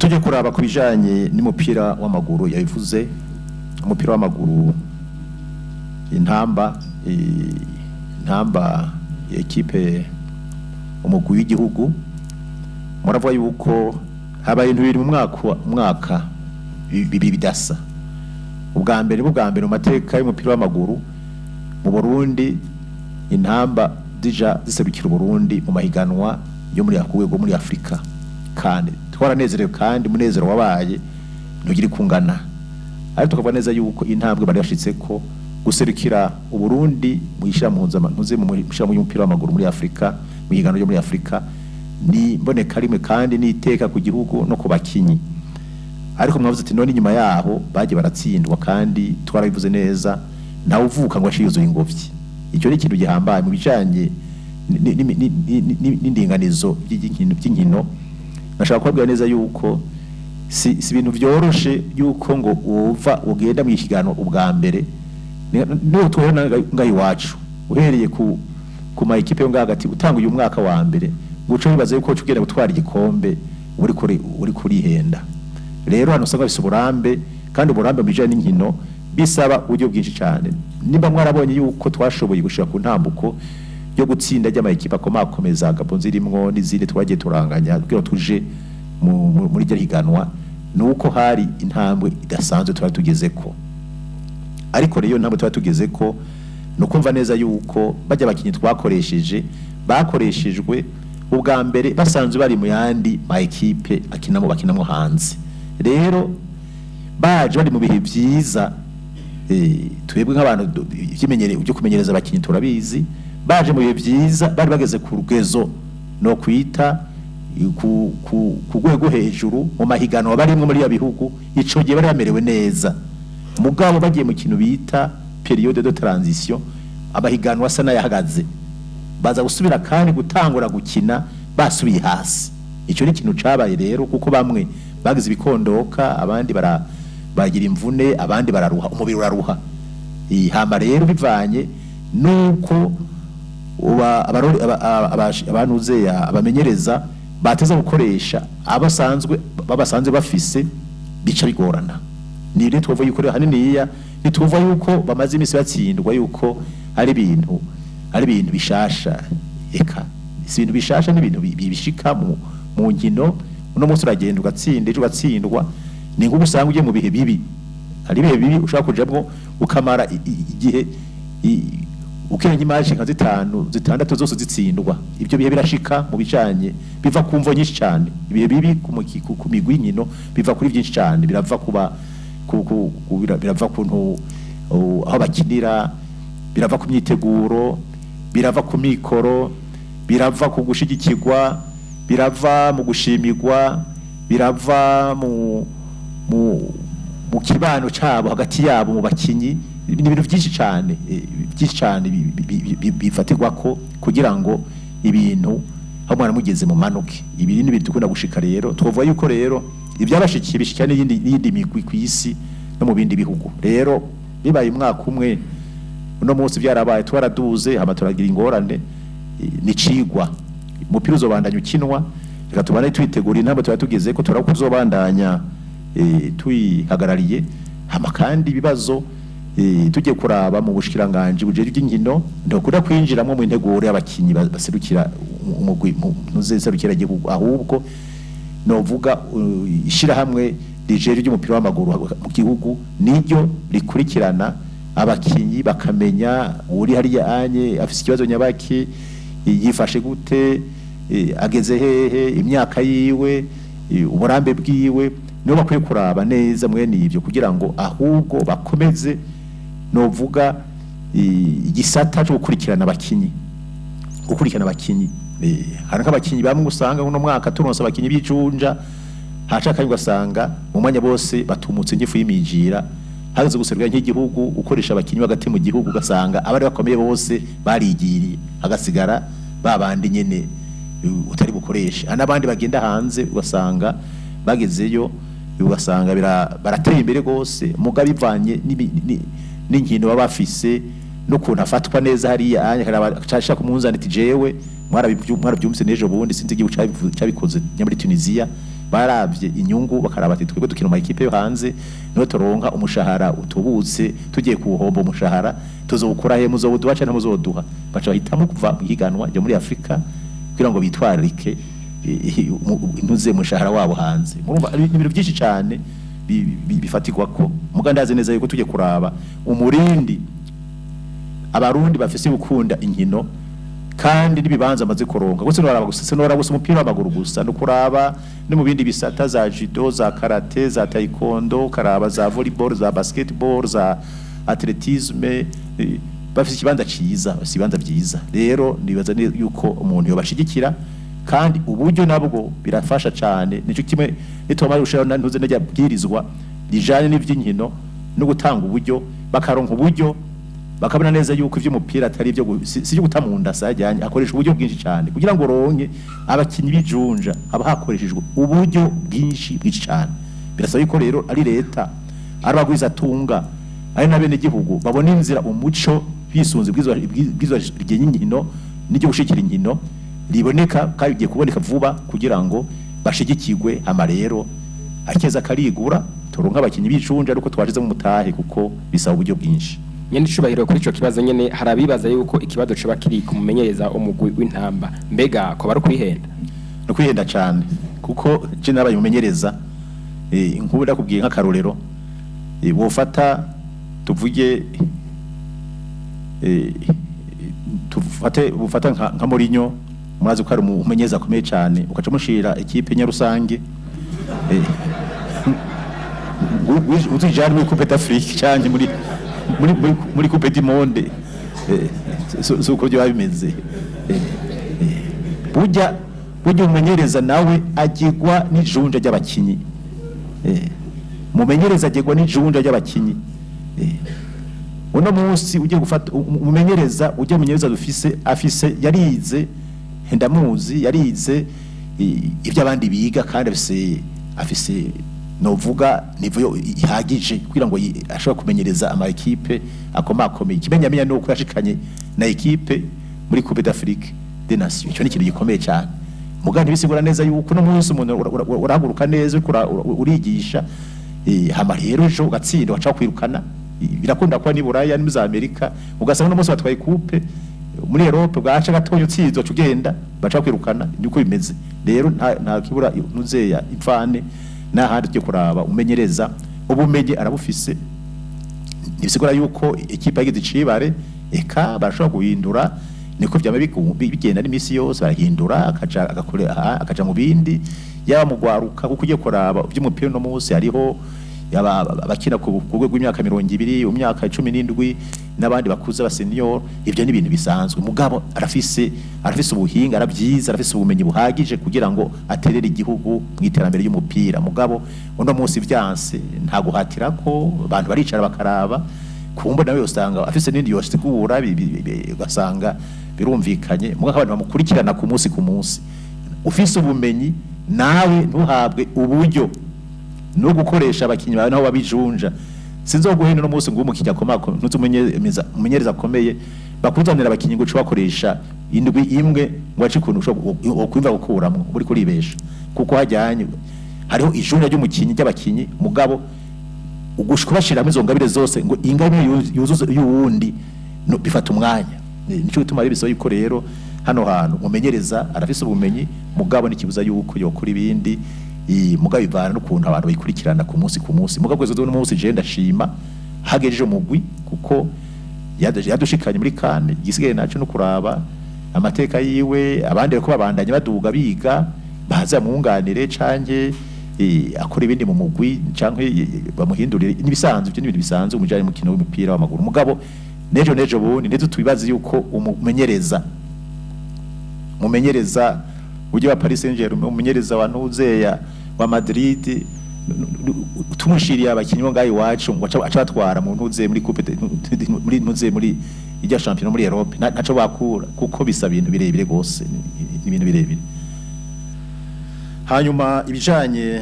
Tujye kuraba ku bijanye n'umupira w'amaguru, yabivuze umupira w'amaguru, Intamba, Intamba, équipe, umugwi w'igihugu. Muravuga yuko habaye ibintu bibiri mu mwaka bibiri bidasa. Ubwa mbere, bwa mbere mu mateka y'umupira w'amaguru mu Burundi, Intamba zija ziserukira Uburundi mu mahiganwa yo muri ku rwego muri Afrika, kandi twaranezerewe, kandi umunezero wabaye ntugira kungana. Ariko tukavuga neza yuko intambwe bari bashitse ko guserukira Uburundi mu ishirahamwe mu ishirahamwe y'umupira w'amaguru muri Afrika, mu higanwa ryo muri Afrika, ni mboneka rimwe kandi ni iteka ku gihugu no ku bakinyi. Ariko mwavuze ati none inyuma yaho bagiye baratsindwa, kandi twarabivuze neza, ntawe uvuka ngo ace yuzuye ingobyi. Icyo ni ikintu gihambaye mu bijanye n'indinganizo by'inkino. Nashaka kubabwira neza yuko si ibintu vyoroshe yuko ngo uva ugenda mu ihiganwa ubwa mbere. Niho tuhera ngaho iwacu, uhereye ku ma équipe yo ngaho hagati, utanga uyu mwaka wa mbere guca wibaza yuko uca ugenda gutwara igikombe, uri kurihenda. Rero hano usanga bifise uburambe, kandi uburambe mu bijanye n'inkino bisaba uburyo bwinshi cyane. Nimba mwarabonye yuko twashoboye gushika ku ntambuko yo gutsinda ry'ama équipe akomakomeza, Gabon zirimwo n'izindi twagiye turanganya kugira ngo tuje muri iryo higanwa, nuko hari intambwe idasanzwe twari tugezeko. Ariko rero intambwe twari tugezeko, ni ukumva neza yuko bajya abakinyi twakoresheje bakoreshejwe ubwa mbere basanzwe bari mu yandi ma équipe akinamo, bakinamo hanze. Rero baje bari mu bihe vyiza. Twebwe nk'abantu byo kumenyereza abakinyi turabizi. Baje mu bihe vyiza, bari bageze ku rugezo no kwita ku rwego hejuru mu mahiganwa barimwo muri ya bihugu. Ico gihe bari bamerewe neza, mugabo bagiye mu kintu bita période de transition, abahiganwa asa n'ayahagaze, baza gusubira kandi gutangura gukina basubiye hasi. Icyo ni ikintu cabaye rero, kuko bamwe bagize ibikondoka, abandi bagira imvune, abandi bararuha, umubiri uraruha. Hama rero bivanye nuko uba abanuzeya abamenyereza bateza gukoresha abasanzwe babasanzwe bafise, bica bigorana. Ni rero twavuga yuko rero haniniya ntituvuga yuko bamaze iminsi batsindwa yuko ari ibintu bishasha. Eka, si ibintu bishasha, ni ibintu bishika mu nkino. Uno munsi uragenda ugatsinda, ejo ugatsindwa. Ni nk'uko usanga ugiye mu bihe bibi, hari ibihe bibi ushobora kujamwo ukamara igihe ukina nk'imatch nka zitanu, zitandatu, zose zitsindwa. Ibyo bihe birashika mu bijanye, biva ku mvo nyinshi cyane. Ibihe bibi ku migwi y'inkino biva kuri byinshi cyane, birava kuba ku, ku, ku, birava kuntu aho bakinira, birava ku myiteguro, birava ku mikoro, birava ku gushigikirwa, birava mu gushimirwa, birava mu kibano cyabo hagati yabo mu bakinyi. Ni ibintu byinshi cyane, byinshi cyane bifatirwa ko kugira ngo ibintu aho mwana mugeze mu manuke. Ibi ni ibintu dukunda gushika. Rero twavuga yuko rero ibyabashikiye bishikira n'iyindi migwi ku isi no mu bindi bihugu. Rero bibaye umwaka umwe, uno munsi byarabaye, twaraduze, hama turagira ingorane. Ni cigwa, umupira uzobandanya ukinwa. Reka tubane twitegura intambwe tuba tugeze ko turabona ko tuzobandanya tuyihagarariye. Hama kandi ibibazo, tugiye kuraba mu bushikiranganje bujejwe iby'inkino, ntikunda kwinjiramo mu integuro y'abakinyi baserukira umugwi muzeserukira igihugu. Ahubwo novuga ishirahamwe rijejwe ry'umupira w'amaguru mu gihugu niryo rikurikirana abakinyi, bakamenya uri hariya anye afise ikibazo nyabaki, yifashe gute, ageze hehe, imyaka yiwe, uburambe bwiwe. Nibo bakwiye kuraba neza mwene ivyo kugira ngo ahubwo bakomeze novuga igisata cyo gukurikirana abakinyi, gukurikirana abakinyi. Hari nk'abakinyi bamwe usanga uno mwaka turonse abakinyi b'ijunja, haca akanya ugasanga mu mwanya bose batumutse nk'ifu y'imijira. Hageze guserukira nk'igihugu, ukoresha abakinyi hagati mu gihugu, ugasanga abari bakomeye bose barigiriye, hagasigara ba bandi nyene utari bukoreshe. Hari n'abandi bagenda hanze, ugasanga bagezeyo, ugasanga barateye imbere gose, muga bivanye n'inkino baba bafise n'ukuntu afatwa neza hariya ashaka kumunzana ati jewe mwarabyumvise n'ejo bundi, sinzi igihugu cabikoze, muri Tunisia. Baravye inyungu, bakaraba ati twebwe dukina mu ekipe yo hanze, niho turonka umushahara utubutse, tugiye kuwuhomba umushahara tuzowukura he? Muzowuduha canke muzoduha? Baca bahitamo kuva mu higanwa ryo muri Afrika kugira ngo bitwararike intuze mushahara wabo hanze. Murumva ari ibintu byinshi cyane bifatirwa ko muga ndazi neza yuko tujye kuraba umurindi abarundi bafise gukunda inkino kandi n'ibibanza amaze kuronka gusa noraba gusa, sinoraba gusa umupira w'amaguru gusa, no kuraba no mu bindi bisata, za judo, za karate, za taekwondo, karaba za volleyball, za basketball, za athlétisme, bafise ikibanza ciza, bafise ibibanza vyiza. Rero nibaza yuko umuntu yobashigikira, kandi uburyo nabwo birafasha cane. Nico kimwe nitoma gushira ntuze n'rya bwirizwa rijanye n'ivy'inkino no gutanga uburyo, bakaronka uburyo, bakabona neza yuko ivy'umupira atari ibyo si ibyo guta mu nda sajyanye. Akoresha uburyo bwinshi cyane kugira ngo ronke abakinyi bijunja, haba hakoreshejwe uburyo bwinshi bwinshi cyane. Birasaba yuko rero ari leta, ari abagwiza tunga, ari na bene gihugu babona inzira umuco bisunze bwizwa ry'inkino n'iryo gushikira inkino riboneka, kandi bigiye kuboneka vuba, kugira ngo bashigikirwe. Hama rero akeza karigura, turonka abakinyi bicunja ariko twashize mu mutahe, kuko bisaba uburyo bwinshi. Nyene icubahiro, kuri ico kibazo nyene, hari abibaza yuko ikibazo coba kiri ku mumenyereza umugwi w'intamba. Mbega ko bari kwihenda? No kwihenda cyane, kuko je nabaye umumenyereza. Nkubu ndakubwiye nk'akarorero, wofata tuvuge, tufate bufata nka Mourinho, murazi ko ari umumenyereza akomeye cyane, ukaca mushira ekipe nyarusange, uzijana muri Coupe d'Afrique cyane, muri Coupe du Monde, so uko byo bimeze. Burya umumenyereza nawe agirwa n'ijunja ry'abakinyi. Umumenyereza agirwa n'ijunja ry'abakinyi. Uno munsi ugiye gufata umumenyereza, ujya umumenyereza dufise afise, yarize, ndamuzi, yarize ibyo abandi biga, kandi afise novuga niveau ihagije kugira ngo ashobore kumenyereza ama ekipe akomakomeye. Ikimenyamenya nuko yashikanye na ekipe muri Coupe d'Afrique des Nations. Ico ni ikintu gikomeye cyane. Muga ntibisigura neza yuko uno munsi umuntu urahaguruka neza, uriko urigisha, hama rero ejo ugatsinda waca kwirukana. Birakunda kuba ni Buraya ni za Amerika, ugasanga uno munsi batwaye coupe muri Europe, bwaca gatonya utsinzwe uca ugenda, baca kwirukana. Niko bimeze rero, nta kibura nuzeya imfane n'ahandi. Tujye kuraba umenyereza, ubumenyi arabufise, ntibisigura yuko ikipe yagize icibare. Eka barashobora guhindura, niko vyama bigenda n'imisi yose, barahindura, akaja agakore aha, akaja mu bindi, yaba mu gwaruka, kuko ugiye kuraba ivy'umupira uno munsi hariho yaba abakina ku rwego rw'imyaka 20, mu myaka 17, n'abandi bakuze ba senior. Ibyo ni ibintu bisanzwe. Mugabo arafise ubuhinga, arabyiza, arafise ubumenyi buhagije kugira ngo aterere igihugu mu iterambere ry'umupira. Mugabo uno munsi vyanse, nta guhatira ko abantu baricara bakaraba kumba, nawe usanga afise n'indi yosigura, ugasanga birumvikanye. Mugabo abantu bamukurikirana ku munsi ku munsi, ufise ubumenyi nawe ntuhabwe uburyo no gukoresha abakinyi bawe naho babijunja, sinzoguhenda no munsi ngo umukinya akomako ntuzi umumenyereza akomeye bakuzanira abakinyi ngo uce bakoresha indwi imwe ngo ace ukuntu ushobora kwimva gukuramwo, uri kuribesha, kuko hajyanye hariho ijunja ry'umukinyi, ry'abakinyi. Mugabo ugushika ubashiramo izo ngabire zose ngo ingabire yuzuze y'uwundi, no, bifata umwanya. Nico gituma rero bisaba yuko rero hano hantu umumenyereza arafise ubumenyi, mugabo n'ikibuza yuko yokora ibindi, mugabo bivana n'ukuntu abantu bayikurikirana ku munsi ku munsi. Mugabo kwezi uno munsi je ndashima hagejeje umugwi, kuko yadushikanye muri kane. Igisigaye naco no kuraba amateka yiwe, abandi bariko babandanya baduga biga, baza mwunganire canke akora ibindi mu mugwi canke bamuhindurire. Nibisanzwe, ibyo ni ibintu bisanzwe umujanye mukino w'umupira w'amaguru. Mugabo nejo nejo bundi ndetse tubibaze yuko umumenyereza ujye wa Paris Saint-Germain, umumenyereza wa Ntuzeya wa Madrid, tumushiriye abakinyi bo ngaho iwacu ngo aca batwara mu ntuze muri coupe muri ntuze muri ijya champion muri Europe, ntaco bakura, kuko bisaba ibintu birebire gose, ni ibintu birebire. Hanyuma ibijanye